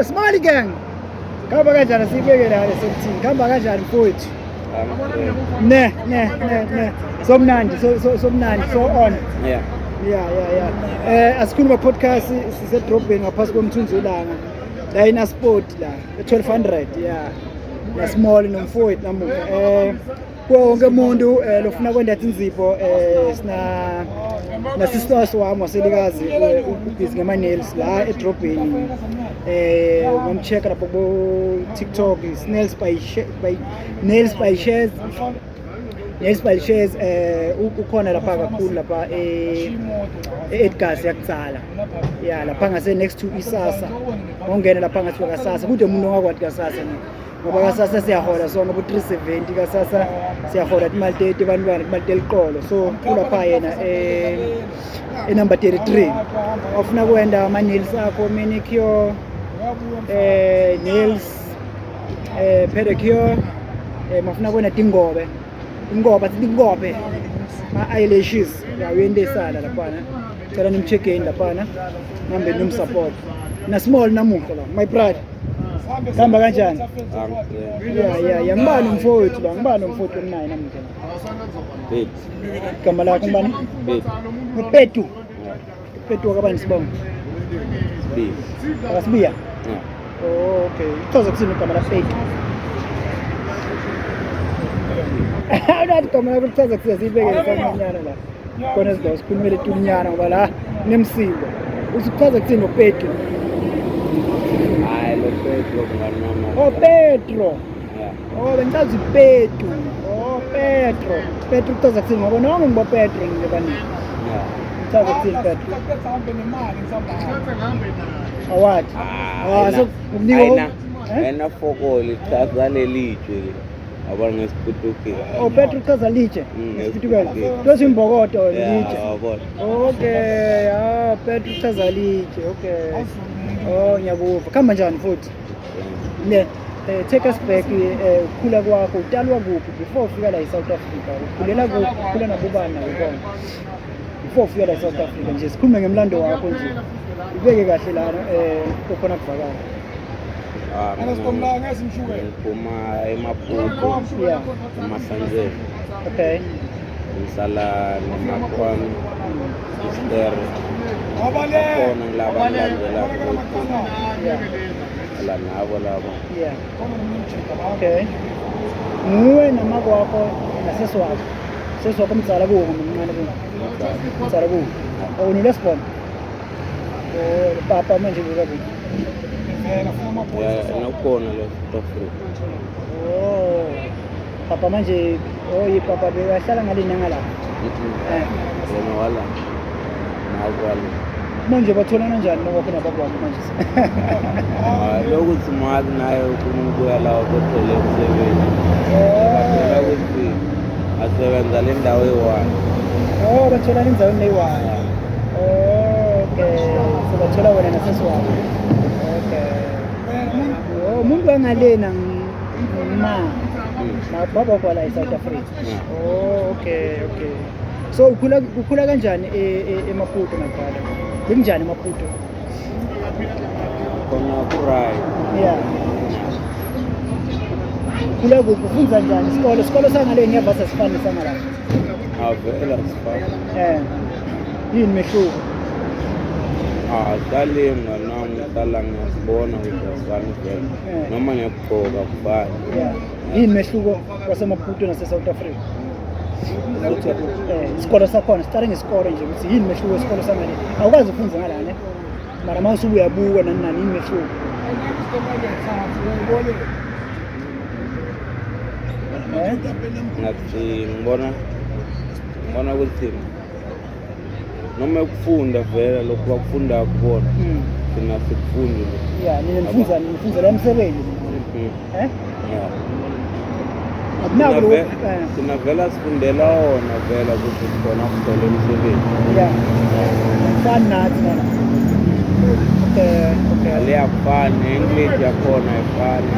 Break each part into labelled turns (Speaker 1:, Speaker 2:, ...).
Speaker 1: Oh, Smiley Gang. Khamba kanjani sibeke la lesekuthini? Khamba kanjani mfowethu? Ne, ne, ne, ne. Somnandi, so so somnandi, so on.
Speaker 2: Yeah.
Speaker 1: Yeah. Asikhuluma podcast sisedrobheni ngaphansi komthunzi welanga. La ina sport la, e 1200, yeah. Na small nomfowethu namuhla. Kuwo wonke umuntu lofuna kwenda tinzipho sina nasisters wami waselikazi ubhizi ngama nails la edrobheni. Ngomcheck lapho ku TikTok is nails by nails by Shares. Nails by Shares ukhona lapha kakhulu lapha e-Edgars yakutsala. Yeah, lapha ngase next to isasa. Ongena lapha ngathi kasasa kude umuntu ongakwati kasasa ni. Ngoba kasasa siyahola sonke ku 370 kasasa siyahola imali tete bantwana imali teliqolo. So kulapha yena e number 33. Ofuna kwenda ama nails akho, manicure, nails, pedicure, mafuna kwenda tingobe. Ingoba sithi ingobe. Ma eyelashes ya uyendesala laphana. Cela nimcheckeni laphana. Nambe nimsupport. Na small namuhla la my brother. Hamba kanjani? Yeah. Ngibani umfowethu la? Ngibani umfowethu omnaye namuhla?
Speaker 2: Pet.
Speaker 1: Igama lakho ngubani?
Speaker 2: Pet.
Speaker 1: Upetu. Upetu wakabani sibongo?
Speaker 2: B.
Speaker 1: Akasibiya.
Speaker 2: Yeah.
Speaker 1: Oh, okay. Ichaza kuthini igama la Petu? Awunathi igama lakho lichaza kuthini siyibeke kancanyana la. Khona sizo sikhulumele tunyana ngoba la nemsindo. Usichaza kuthini uPetru?
Speaker 2: Hayi lo Petro mngani wami.
Speaker 1: Oh, Petro.
Speaker 2: Yeah.
Speaker 1: Oh, bengichaza uPetru. Oh, Petro. Petro kuchaza kuthini ngoba nonke ngibo Petro nje baningi.
Speaker 2: Yeah.
Speaker 1: Kuchaza kuthini Petro? Awathi.
Speaker 2: Ah,
Speaker 1: So ukunika Eh?
Speaker 2: ayina fokoli chaza lelitshe le. Yabona ngesiPutukezi.
Speaker 1: Oh, Petro kuchaza litshe. NgesiPutukezi. Tosi imbokodo litshe.
Speaker 2: Yabona.
Speaker 1: Okay, ah, Petro kuchaza litshe. Okay. Oh, ngiyakuva. Khamba njani futhi? Ne, take us back ukukhula kwakho, utalwa kuphi before ufika la eSouth Africa? Ukhulela kuphi? Ukhula nabobani nabo bonke? Before ufika la eSouth Africa nje sikhulume ngemlando wakho nje. Ubeke kahle lana kokhona kuvakala.
Speaker 2: Ah, ngiphuma eMaputo, eMahlanzeni. Ngihlala nomama wami, sister. Khona ngilaba ngilandela futhi. La nabo labo.
Speaker 1: Yeah. Okay. Nguwe namakwakho nasesi wakho. Sesi wakho mdzala kuwo ngomncane kuwo. Mdzala kuwo. Oh, unilesibona. Oh, papa manje kuka kuphi?
Speaker 2: Yeah, nakhona lo South Africa.
Speaker 1: Oh. Papa manje, oh, papa bekahlala ngale nangala.
Speaker 2: Yena wala. Nabo wala.
Speaker 1: Manje batholana njani nokwakho nababa wakho manje?
Speaker 2: Ah, lokuthi mali naye ufuna ukubuya la ukothola umsebenzi. Bathola ukuthi asebenza le ndawo eyi-one.
Speaker 1: Oh, batholana endaweni leyi-one. Oh, okay. So bathola wena nasesi wakho. Okay. Oh, umuntu wangalena ma. Na baba wakho la eSouth Africa. Oh, okay. So ukhula kanjani eMaputo my brother? Bekunjani eMaputo?
Speaker 2: Khona ku-right.
Speaker 1: Yeah. Ukhula kuphi? Ufundza njani isikolo? Isikolo sangale ngiyava sasifani sangala.
Speaker 2: Avela sifana.
Speaker 1: Yini mehluko?
Speaker 2: Ah, salinga nami ngihlala ngiyasibona ukuthi asifani vele. Noma ngiyakugqoka kufani.
Speaker 1: Yeah. Yini mehluko waseMaputo nase South Africa? Ukuthi isikolo sakhona siqale ngesikolo nje ukuthi yini mehluko isikolo sangale. Awukwazi ukufunda ngala ne? Mara uma usubuya buka nani nani yini mehluko?
Speaker 2: Ngathi ngibona ukuthi noma ukufunda vele lokhu bakufunda kubona thina sikufundi lokhu.
Speaker 1: Yeah, nina nifunza la emsebenzi. Eh?
Speaker 2: Yeah.
Speaker 1: Akunako lokhu.
Speaker 2: Thina vela sifundela wona vela ukuthi sikhona ukuthola umsebenzi.
Speaker 1: Yeah. Fani nathi nana. Okay.
Speaker 2: Ale akufani, ne-English yakhona ayifani.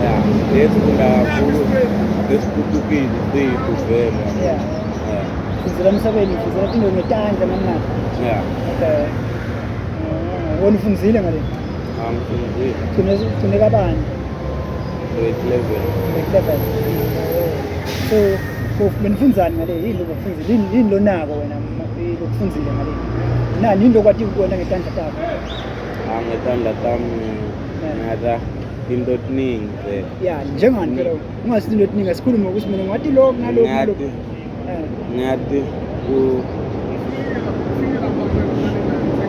Speaker 2: Yeah, lesifunda kakhulu lesiPutukezi sethu vele.
Speaker 1: Yeah.
Speaker 2: Yeah.
Speaker 1: Fundzela umsebenzi, fundzela tinto ngetandla nani nani.
Speaker 2: Yeah.
Speaker 1: Okay. Wona ufundzile ngale?
Speaker 2: Angifunzile.
Speaker 1: Ugcine kabani?
Speaker 2: Grade 11.
Speaker 1: Grade 11. So benifunzani ngale? Yini lokufunzile? Yini lonako wena lokufunzile ngale? Nani yini lokwati ukubona ngetandla takho?
Speaker 2: Angetandla tami ngata into etiningi vele.
Speaker 1: Ya, njengani phela ungasithi into etiningi, asikhulume ngokuthi mina ngathi lokhu nalokhu nalokhu.
Speaker 2: Ngathi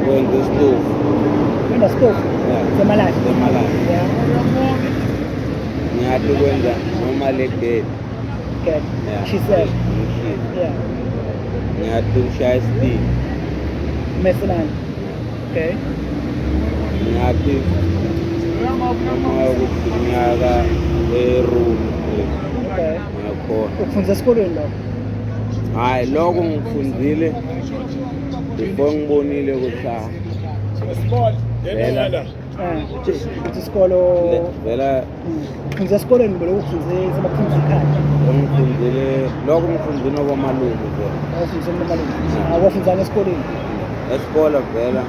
Speaker 2: kwenza isitofu.
Speaker 1: Kwenza isitofu? Semalahle.
Speaker 2: Semalahle. Ngathi kwenza noma le gate.
Speaker 1: Gate. Shisela. Yeah.
Speaker 2: Ngathi kushaya isitini.
Speaker 1: Meselana. Okay.
Speaker 2: Ngathi noma ukuthi ngiyaka e-room.
Speaker 1: Okay.
Speaker 2: Ngakhona.
Speaker 1: Ukufundisa esikolweni lokho?
Speaker 2: Hayi, lokho ngifundile before ngibonile ukuthi vela
Speaker 1: ukuthi isikolo
Speaker 2: vela
Speaker 1: ufundisa esikolweni lokho ufundise sebakufundisa ekhaya.
Speaker 2: Ngifundile lokho, ngifundile nokwamalume vela.
Speaker 1: Awufundise nomalume. Awufundisanga esikolweni?
Speaker 2: Esikolo vela.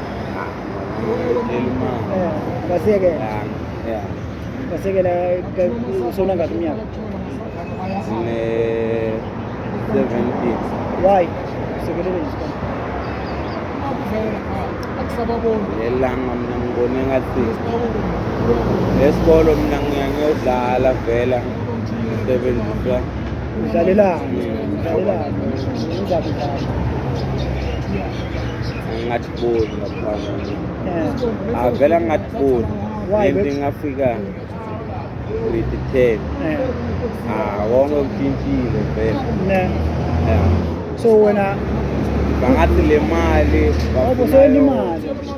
Speaker 1: Wasekela. Wasekela usona ngaphi iminyaka?
Speaker 2: Ngine 17.
Speaker 1: Why? Usekelele isikolo.
Speaker 2: Lelanga mina ngibone ngathi esikolo mina ngiyodlala vela ngisebenzisa
Speaker 1: udlalelani udlalelani uzakudlala
Speaker 2: ngathi boni laphana. Avela ngathi boni into ingafika grade 10. Wonke kutshintshile vele.
Speaker 1: So wena
Speaker 2: bangathi le mali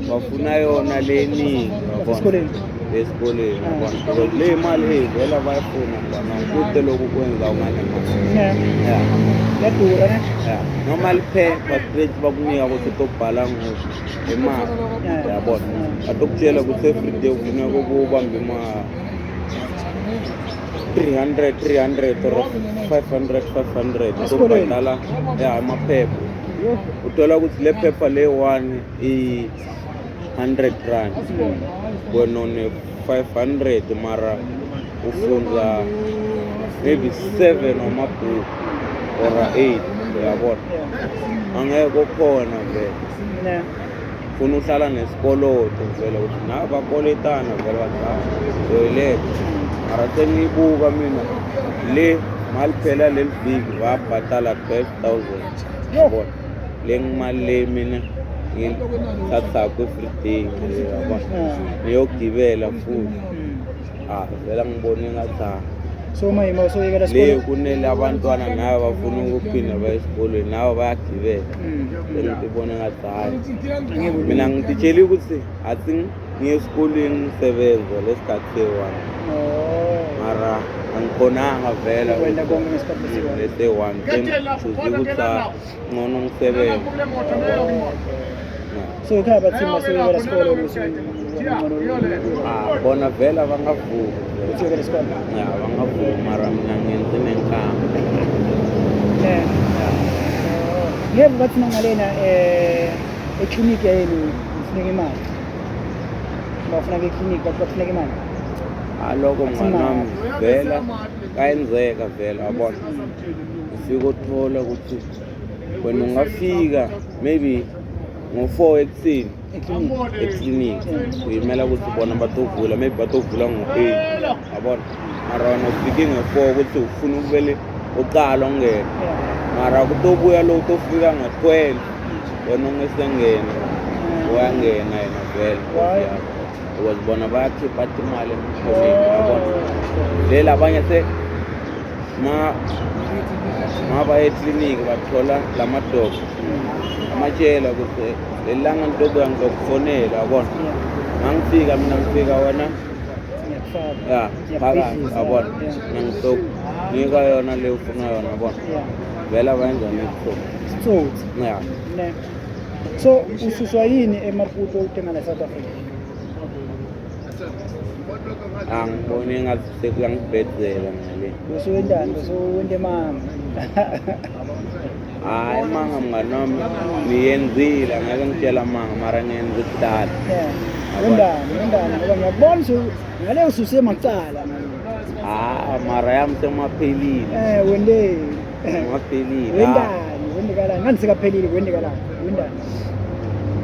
Speaker 2: bafuna yona le eningi
Speaker 1: esikoleni.
Speaker 2: Esikoleni because le mali vela bayifuna bana kude lokhu kwenza unganemali.
Speaker 1: Yadura ne?
Speaker 2: Noma liphepha straight bakunika ukuthi utobhala imali. Yabona. Atokutshela ukuthi everyday ufuneka ukubamba imali 300 300 or 500 500 utobhadala ya amaphepha. Uthola ukuthi le phepha le 1 i 100 rand. Wena une 500 mara ufunza maybe 7 amabhuku or 8 uyabona. Angeke ukhona vele. Funa uhlala nesikoloto vele ukuthi nawe bakoletana vele bathi toilet. Mara sengiyibuka mina le mali phela leli viki babhatala 12,000. Yabona. Le ngimali le mina ngithatha everyday yabona. Ngiyogibela futhi. Vela ngibone ngathi
Speaker 1: so mayima usoyekela isikolo.
Speaker 2: Le kunele abantwana nawe bafuna ukuphinda baye esikolweni nawe bayagibela. Ngibone ngathi hayi. Mina ngitshela ukuthi athi ngiye esikolweni ngisebenza lesikhathi se-1. Mara angikhonanga vela
Speaker 1: kwenda konke ngesikhathi se-1.
Speaker 2: Lese-1 ukuthi ngcono ngisebenze.
Speaker 1: So ekhaya bathi masuyekela isikolo
Speaker 2: bona vela bangavuma.
Speaker 1: Uthiyekela isikolo?
Speaker 2: Ya, bangavuma mara mina ngenze nenkambo.
Speaker 1: Ngeke bathi nangalena ekliniki yenu ufuneka imali. Bafuna ekliniki bathi bafuneka imali.
Speaker 2: Aloko mnganami vela kayenzeka vela yabona. Ufike uthola ukuthi wena ungafika maybe ngo-4 ekuseni ekliniki uyimela ukuthi bona batovula maybe batovula ngo-8 yabona. Mara wena ufike nge-4 ukuthi ufuna ukuvele uqala ungena. Mara kutobuya lo utofika ngo-12 wena ungesengena uyangena yena vele. Because bona bayakhipha imali emkhoneni yabona. Le labanye se ma baye ekliniki bathola lamadogo amatshela ukuthi lelanga ntobuya ngizokufonela yabona. Mangifika mina ngifika wena ya phakathi yabona. Ngizokunika yona le ufuna yona yabona. Vela bayenza nekutsotsi.
Speaker 1: Yeah. So ususwa yini eMaputo uthenga la South Africa?
Speaker 2: Angiboni ngathi sekuyangibhedzela ngale.
Speaker 1: Usowendani usowende mama.
Speaker 2: Hayi manga mngani wami ngiyenzile angeke ngitshela manga mara ngiyenze kudala.
Speaker 1: Wendani, wendani ngoba ngiyakubona ngale ususe macala.
Speaker 2: Ah, mara yami semaphelile.
Speaker 1: Eh, wende.
Speaker 2: Maphelile.
Speaker 1: Wendani, wendekalani. Ngani sekaphelile wendekalani. Wendani.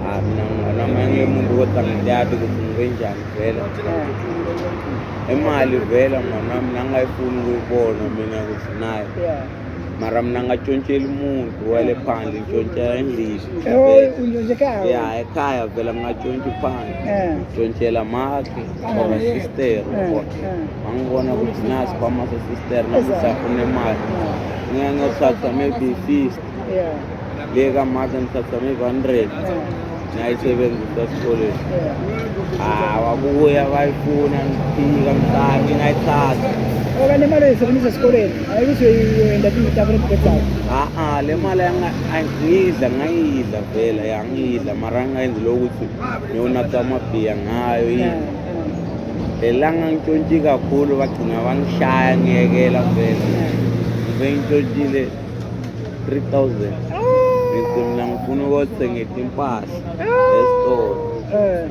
Speaker 2: Ah, mina noma ngimuntu kodwa ngiyati ukuthi ngibenjani vele. Imali vele mngani wami nangayifuni ukuyibona mina ukuthi nayo.
Speaker 1: Yeah.
Speaker 2: Mara mina ngingatshontsheli umuntu wele phandle, ngishontshela endlini.
Speaker 1: Eh, untshontshe ekhaya.
Speaker 2: Ya, ekhaya vele ngingatshontshi phandle.
Speaker 1: Eh.
Speaker 2: Ntshontshela makhe or sister yabona. Mangibona ukuthi nasi sikhwama se-sister namuhla unemali. Ngeke ngiyothatha maybe 50.
Speaker 1: Yeah.
Speaker 2: Le kamakhe ngithatha maybe 100. Ngiyayisebenzisa esikoleni.
Speaker 1: Yeah.
Speaker 2: Ah, wabuya bayifuna ngifika mhlawumbe ngayithatha.
Speaker 1: Okanye imali oyisebenzisa esikoleni ayikuthi uyoyenda tinto ebhedayo.
Speaker 2: Ah, le mali ngidla ngayidla vele yangidla mara ngingayenzi lokuthi ngiyonatha amabhiya ngayo yini. Lelanga ngitshontshi kakhulu bagcina bangishaya ngiyekela vele. Ngibe ngitshontshile 3000. Ngithi mina ngifuna ukuyothenga impahla esitolo.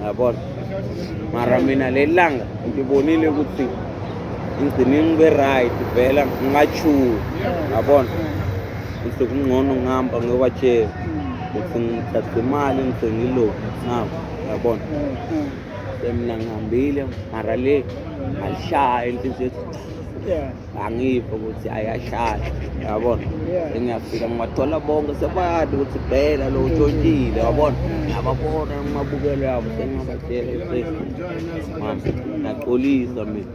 Speaker 2: Yabona? Mara mina lelanga ngibonile ukuthi ngigcine ngibe right vele ngingachuki. Yabona? Ukuthi kungcono ngihamba ngiyobatshela ukuthi ngithathe imali ngithenge ilokhu ngihamba. Yabona? Semina ngihambile mara le alishaya inhliziyo
Speaker 1: Yeah.
Speaker 2: angiva ukuthi ayashaya. Yabona?
Speaker 1: Yeah.
Speaker 2: Ngiyafika ngibathola bonke sebayadi ukuthi phela lo utshontshile yabona? Ngiyababona amabukelo yabo sengiyabatshela ukuthi mama ngiyaxolisa mina.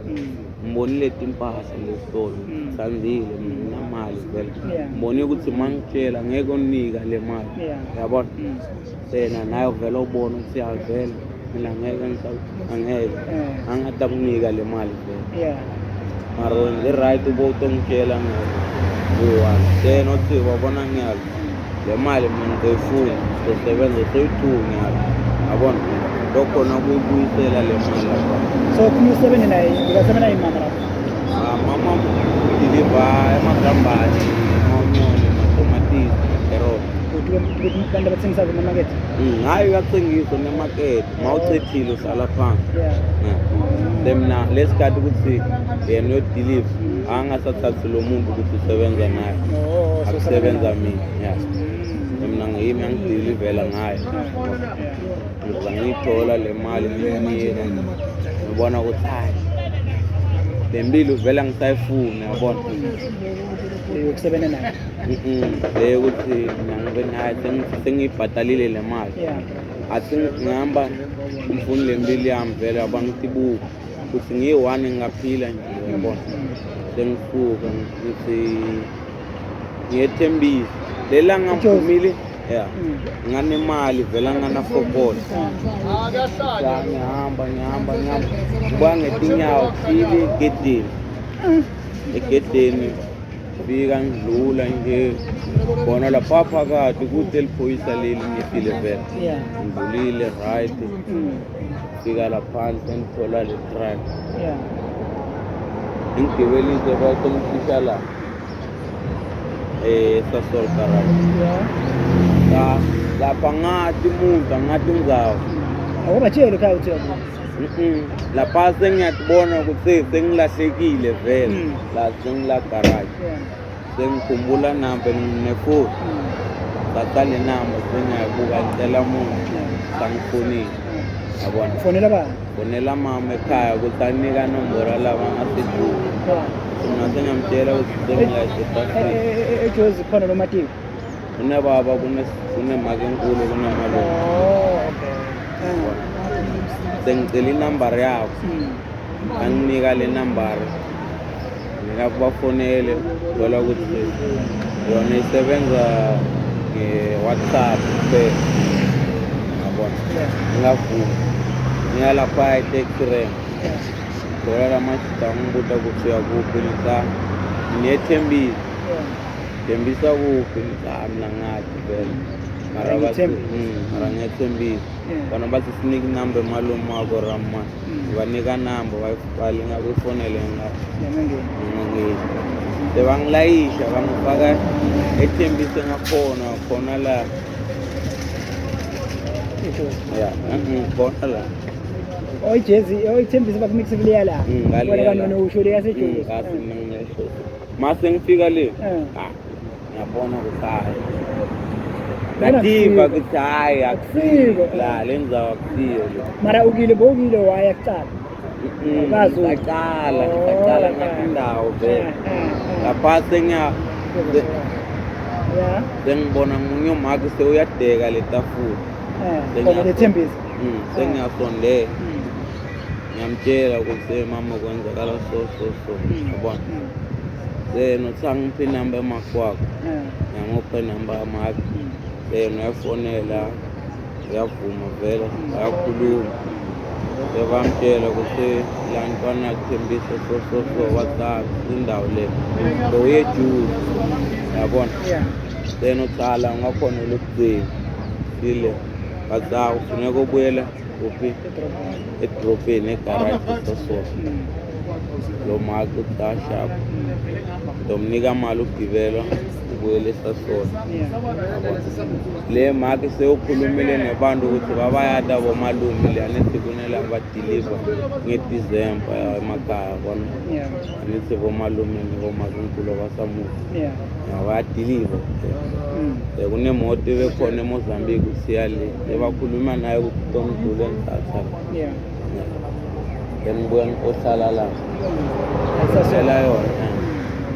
Speaker 2: Ngibonile timpahla lesitolo tsandzile mina nginamali vele.
Speaker 1: Yeah.
Speaker 2: Ngibonile ukuthi uma ngitshela ngeke unika le mali.
Speaker 1: Yeah.
Speaker 2: Yabona? Sena nayo vele ubona ukuthi yavela mina ngeke angeke angathi akunika le mali vele.
Speaker 1: Yeah.
Speaker 2: Mara wenze right uba utongitshela ngayo. Uyi-one. Then uthi wabona ngiyalo le mali mina ngizoyifuna ngizosebenza soyi-two ngiyalo. Yabona? Lokhona ukuyibuyisela le mali lapha.
Speaker 1: So kuma usebenze naye, ukasebenza naye mama lapho.
Speaker 2: Ah, mama deliver emagambane, onyoni, matomatisi, macarrot.
Speaker 1: Ukuthi abantu abathengisa kumamakethe.
Speaker 2: Hayi uyathengisa nemakethe, uma uchithile uhlala phansi.
Speaker 1: Yeah.
Speaker 2: Then mina lesikhathi ukuthi yena uyodeliver angasathathi lo muntu ukuthi usebenza naye.
Speaker 1: Oh, so
Speaker 2: Akusebenza mina. Yeah. Mina ngiyimi angidilivela ngayo. Ngiza ngiyithola le mali ngiyinike. Ngibona ukuthi hayi le mpilo vele angisayifuni yabona.
Speaker 1: Yokusebenza naye.
Speaker 2: Le ukuthi mina ngibe nayo sengiyibhatalile le mali.
Speaker 1: Yeah.
Speaker 2: Athi ngihamba ngifuna le mpilo yami vele yabona ngithi buka ukuthi ngiyi-one ngingaphila nje yabona. Sengisuka ngithi ngiyethembisa lelanga ngiphumile yeah nganemali vele nganafokola. Ngihamba ngihamba ngihamba ngibuya ngetinyawo kufile egedeni. Egedeni fika ngidlula nje khona lapha phakathi kude eliphoyisa leli ngifile vele.
Speaker 1: Yeah.
Speaker 2: Ngidlulile right fika laphansi ngithola le truck.
Speaker 1: Yeah.
Speaker 2: Ngigibelise batomfisha la Sasol garage.
Speaker 1: Yeah.
Speaker 2: Lapha ngathi umuntu angathi ngizawo.
Speaker 1: Awubatsheli ekhaya ukuthi uyabuya.
Speaker 2: Lapha sengiyatibona ukuthi sengilahlekile vele. La sengila garage.
Speaker 1: Yeah.
Speaker 2: Sengikhumbula number nginefoni. Thatha le number sengiyayibuka ngicela umuntu sangifonile. Yabona?
Speaker 1: Ufonela bani?
Speaker 2: Fonela mama ekhaya ukuthi anika nomboro laba ngaseduze.
Speaker 1: Yeah.
Speaker 2: Mina sengiyamtshela ukuthi sengila e-South Africa.
Speaker 1: Ejozi khona lo matiko.
Speaker 2: Kunebaba kunemake enkulu kunemalume.
Speaker 1: Oh, okay.
Speaker 2: Sengicela inambara yabo. Anginika le nambara. Ngikakubafonele thola ukuthi yona isebenza nge-WhatsApp kuphela. Yabona?
Speaker 1: Yeah.
Speaker 2: Ngingavumi. Ngiya lapha e-taxi rank.
Speaker 1: Yeah.
Speaker 2: Thola la majita angibuta ukuthi uyakuphi ngithi ngiyethembisa.
Speaker 1: Yeah.
Speaker 2: Thembisa kuphi ngithi ah mina ngathi vele. Mara bathi mara ngiyethembisa.
Speaker 1: Yeah.
Speaker 2: Bona bathi sinike inamba emalume wakho Rama. Banika namba balinga kuyifonele ngingangeni. Sebangilayisha bangifaka ethembise ngakhona khona la.
Speaker 1: Ejozi.
Speaker 2: Yeah, khona la.
Speaker 1: Oyijezi oyithembisa bakumikise kuleya la.
Speaker 2: Ngaleya
Speaker 1: Wena
Speaker 2: la.
Speaker 1: kanono usho leya seJozi.
Speaker 2: Ngathi mina ngineshosi mase ngifika le, ah, ngiyabona ukuthi hayi,
Speaker 1: Lana
Speaker 2: ngativa
Speaker 1: akusiko.
Speaker 2: ukuthi hayi,
Speaker 1: Akusiko.
Speaker 2: akusiyo la le ndzawo, akusiyo le.
Speaker 1: Mara ukile bowukile waya kuqala. Awukazi uthi.
Speaker 2: Ngisaqala,
Speaker 1: Oh,
Speaker 2: ngisaqala ngathi indawo vele lapha
Speaker 1: Yeah.
Speaker 2: sengibona munye umaki sewuyadeka le tafula.
Speaker 1: Ngoba lethembisa.
Speaker 2: Sengiyasondela, ngiyamtshela ukuthi, "Hey, mama, kwenzakala so so so," yabona. Then uthi angiphe inamba yamaki wakho. Ngiyamupha inamba yamaki, then uyafonela, uyavuma vele, bayakhuluma, sebamtshela ukuthi la ntwana yakuthembisa so so so, WhatsApp indawo le, so uyejuza, yabona. Then uthala ungakhona lokugcina sile, bathi hawu, kufuneka ubuyela kuphi?
Speaker 1: Edrobheni.
Speaker 2: Edrobheni, egaraji sasona. Lo maki uthi ashapho, ndomnika mali ugibela ubuyele esasona. Le maki sewukhulumile nebantu ukuthi babayata bomalume le, anithi kunela badiliva ngedisemba emakhaya, yabona. Anithi bomalume nebomakinkulu basamuva. Bayadiliva. Kunemoto ebekhona eMozambique usiya le, ebakhuluma naye ukuthi tomdlule ngithatha. Then ngibuya ngiohlala la
Speaker 1: Sasela.
Speaker 2: hlela yona,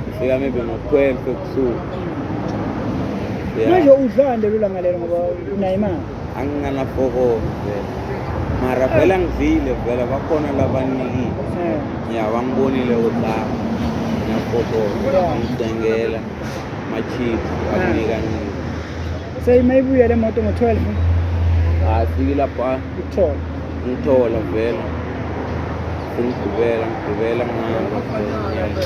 Speaker 2: ngifika maybe ngo-12 ebusuku. Yeah.
Speaker 1: Manje udlani lelo langa lelo ngoba unayo imali?
Speaker 2: Anginganafokolo vele, mara vele angidlile vele, bakhona labanikile. Ya, bangibonile ukuthi ah, ngiyafokola, bangithengela ama-chips, akunika nika.
Speaker 1: Seyimayibuya le moto ngo-12?
Speaker 2: Hayi, fiki lapha.
Speaker 1: Ukuthola.
Speaker 2: Ngithola vele, sengigibela, ngigibela, ngihamba ngiyale.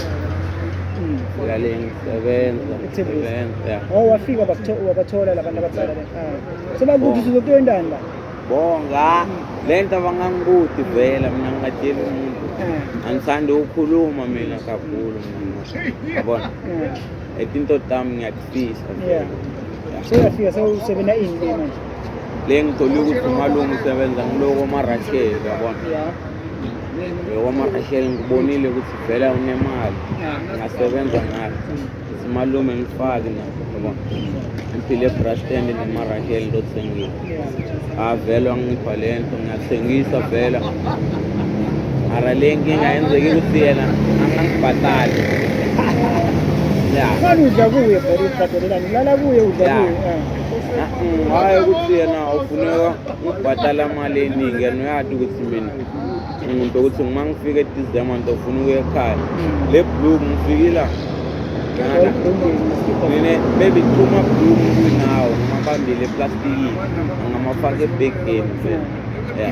Speaker 2: Ngiyale, ngisebenza.
Speaker 1: Ethembisa.
Speaker 2: Ngisebenza, ya.
Speaker 1: Oh, wafika wabathola labantu abadala le. Ah. Sebakuthi uzotoyendani la?
Speaker 2: Bonga le nto abangangikuthi vele, mina ngingatsheli umuntu. Angithandi ukukhuluma mina kakhulu mina, yabona. Etinto tami ngiyakufihla vele. Ya.
Speaker 1: Seyafika sewusebenza ini le manje?
Speaker 2: Le ngithole ukuthi umalume usebenza ngiloko marashel, yabona. Loko marashel ngibonile ukuthi vele unemali, ngasebenza ngayo. Simalume ngifake nabo, yabona, ngiphile ebrashstand nemarashel ndothengile. Avele wangipha le nto, ngiyathengisa vele, mara le nkinga yenzeke ukuthi yena angangibhatali, ya.
Speaker 1: Manje udla kuye vele, ubhadelelani? Ulala kuye, udla
Speaker 2: Ya.
Speaker 1: kuye.
Speaker 2: Hhayi ukuthi yena ufuneka ngibhatala imali eningi, yena uyati ukuthi mina umuntu ukuthi uma ngifika edizema nto ufuna ukuya ekhaya. Le blue ngifikila mina maybe two ma-blue ngikunawo, ngimabambile eplastikini, ngamafaka ebhegeni vele, ya,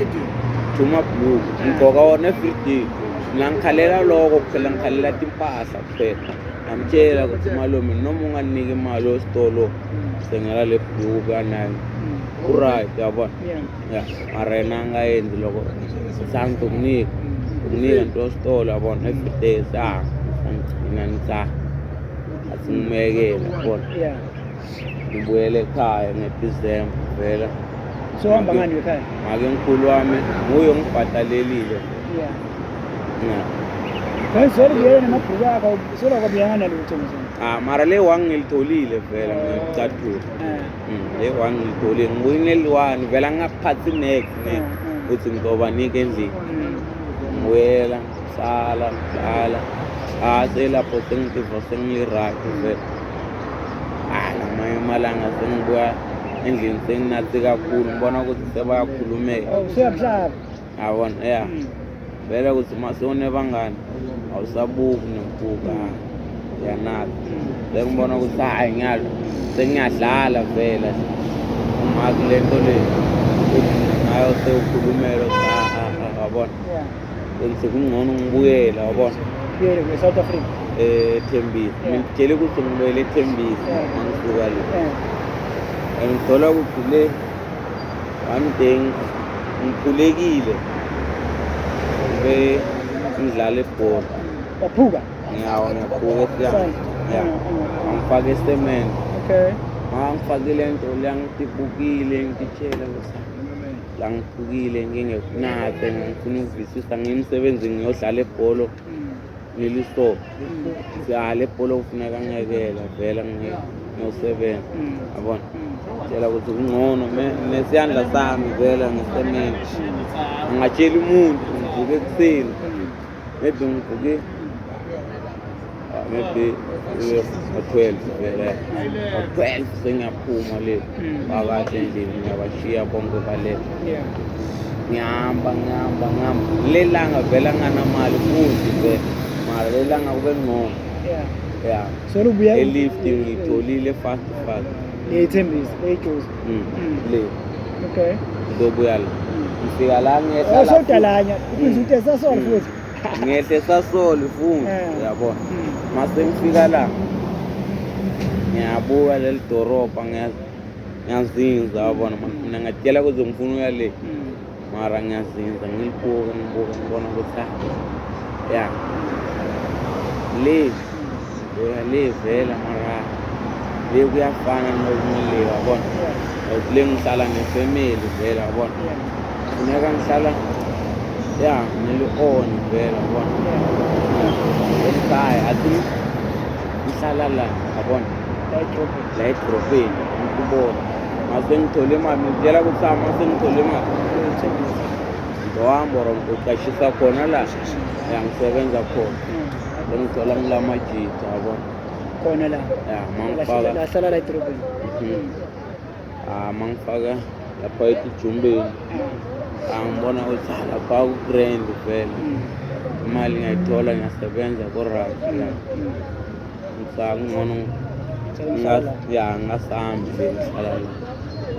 Speaker 2: two ma-blue ngigqoka wona everyday. Mina ngikhalela loko kuphela, ngikhalela timpahla kuphela. Ngamtshela ukuthi malume, noma unganiki imali esitolo, sengela le blue kanayo, ku-right, yabona. Ya, mara yena angayenzi loko, santi ukunika ukunika nto esitolo, yabona, everyday sa sangigcina ngisa asingimekele, yabona. Ngibuyele ekhaya ngedisemba vela.
Speaker 1: So uhamba ngani ekhaya?
Speaker 2: Make ngikhulu wami nguye ongibhatalelile. Ya.
Speaker 1: Solo kuyena namabhuku akho, solo kwabuyanga nalutho manje.
Speaker 2: Ah, mara le one ngilitholile vele ngicathulo. Le one ngilitholile, ngibuyile one vele, angingaphathi next ne ukuthi ngizobanika endlini. Ngibuyela, ngihlala ngihlala, ah, selapho sengitiva sengili-right vele. Ah, lamanye amalanga sengibuya endlini senginathe kakhulu, ngibona ukuthi sebayakhulumeka.
Speaker 1: Oh, usuyakuhlaba.
Speaker 2: Yabona, ya. Vele ukuthi uma sewunebangani awusabuki nembuka, uyanatha. Sengibona ukuthi hayi, ngiyalo sengiyadlala vele, uma kule nto le uthi ngayo sewukhulumela ukuthi ah, ah, ah, yabona. Sengithi kungcono ngibuyele, yabona.
Speaker 1: Buyele kule South Africa.
Speaker 2: Ethembisa. Mina ngitshele ukuthi ngibuyele ethembisa uma ngisuka le. And ngithola ukuthi le one day ngiphulekile, ngibe ngidlala ibhola.
Speaker 1: Waphuka.
Speaker 2: Ngiyawa, ngiyaphuka esiyanga, ya. Angifake isemende. Ma ngifakile nto leya, ngitibukile, ngititshela ukuthi La ngiphukile ngingekunathe ngifuna ukuvisisa ngiyimsebenzi ngiyodlala ebholo ngiliso ya le bholo kufuneka ngiyekela vele ngiyosebenza yabona tshela ukuthi kungcono nesiyandla sami vele ngisebenza angatsheli umuntu ngivuke ekuseni maybe ngivuke maybe ngo-12 vele ngo-12 sengiyaphuma le phakathi endlini ngiyabashiya bonke balele ngihamba ngihamba ngihamba lelanga vele anganamali futhi vele mara lelanga kube ngcono ya
Speaker 1: solubuya
Speaker 2: elift ngiyitholile fast fast
Speaker 1: leyithembisa leyijozi
Speaker 2: le
Speaker 1: okay
Speaker 2: ngizobuya la ngifika la ngiyehla la
Speaker 1: sodalanya uphinde uthi esasol futhi
Speaker 2: ngehle esasol futhi uyabona mase ngifika la ngiyabuka leli dorobha ngiyazinza yabona mina ngatshela kuze ngifuna uya le mara ngiyazinza ngilibuka ngibuka ngibona ukuthi ya le uya le vela mara le kuyafana nokunye le yabona le ngihlala nefamily vele yabona funeka ngihlala ya ngili-on vele yabona ekhaya athi ngihlala la yabona la edrobheni ngikubona mase ngithole imali ngitshela ukuthi ah mase ngithole imali ngizohamba or ngizoqashisa khona la ya ngisebenza khona sengithola ngilamajita yabona
Speaker 1: khona la
Speaker 2: ya mangifaka
Speaker 1: lahlala la edrobheni
Speaker 2: ah mangifaka lapha etijumbeni angibona ukuthi ah, lapha ku-grand vele imali ngiyayithola ngiyasebenza ku-right ya ngcono ya ngingasambi le ngihlala la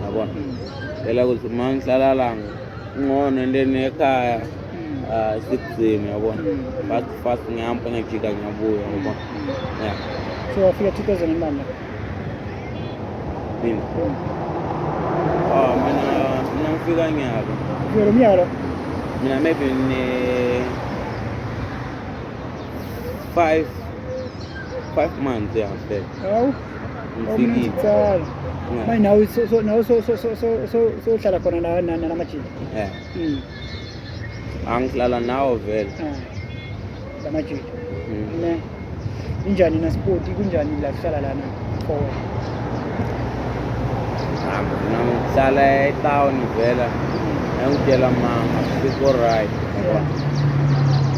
Speaker 2: yabona phela ukuthi uma ngihlala la ngcono enteni ekhaya sikuzima yabona fast fast ngihamba ngiyajika ngiyabuya yabona ya
Speaker 1: so wafika 2000 imali
Speaker 2: mina mina mina ngifika nyaka
Speaker 1: ufika lo mnyaka lo
Speaker 2: mina maybe ne 5 months ya vele
Speaker 1: hawu
Speaker 2: ngifikile
Speaker 1: manje nawe nawe sohlala khona nalamajini
Speaker 2: eh angihlala nawo vele
Speaker 1: lamajini ne injani nasport kunjani la kuhlala lana forward
Speaker 2: mina ngihlala etawuni vele engitshela manga sikho right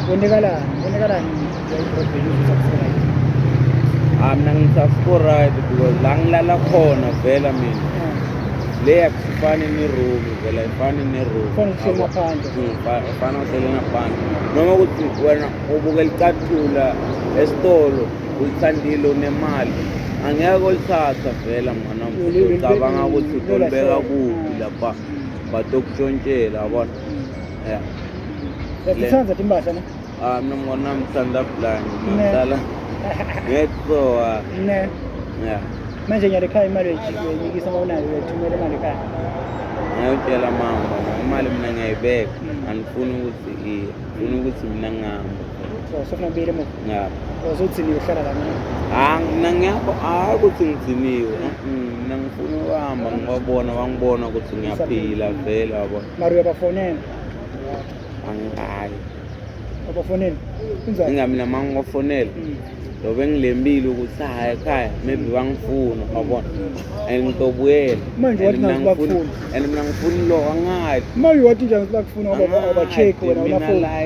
Speaker 1: Kwenekalani kwenekalani la edrobheni ukuthi akusikho right
Speaker 2: Ah mina ngithi asikho right because la ngilala khona vela mina le akusifani neroom vela ifani neroom
Speaker 1: Ifana uhleli ngaphandle.
Speaker 2: Ifana uhleli ngaphandle noma ukuthi wena ubuka licathula esitolo ulithandile unemali angeke ulithatha vela mngani wami ucabanga ukuthi utolibeka kuphi lapha batokushontshela yabona ya
Speaker 1: Uyazithanda timpahla ne?
Speaker 2: Ah mina mngani wami ngithanda blind ngihlala ngekho
Speaker 1: Ne.
Speaker 2: ya
Speaker 1: Manje nyalo ekhaya imali uyayinyikisa uma unayo uyayithumela imali ekhaya.
Speaker 2: Ngiyotshela mama imali mina ngiyayibeka angifuni ukuthi iye ngifuna ukuthi mina ngihambe
Speaker 1: So sofuna ubuyele emuva.
Speaker 2: ya
Speaker 1: Oh sothini uhlala la mina.
Speaker 2: Ah mina ngiyabo hayi ukuthi ngigciniwe mina ngifuna ukuhamba ngibabona bangibona ukuthi ngiyaphila vele yabo
Speaker 1: Mara uyabafonela.
Speaker 2: angihayi
Speaker 1: Ubafonela. Kunjani?
Speaker 2: inga mina uma ngibafonela lobe ngilembile ukuthi hayi ekhaya maybe bangifuna wabona and ngizobuyela
Speaker 1: Manje wathi
Speaker 2: And mina
Speaker 1: ngazi
Speaker 2: ngifuna-
Speaker 1: bakufuna.
Speaker 2: and mina ngifuna lo angathi
Speaker 1: Manje wathi njani ukuthi bakufuna ngoba abacheck wena
Speaker 2: mina
Speaker 1: unafoni.
Speaker 2: la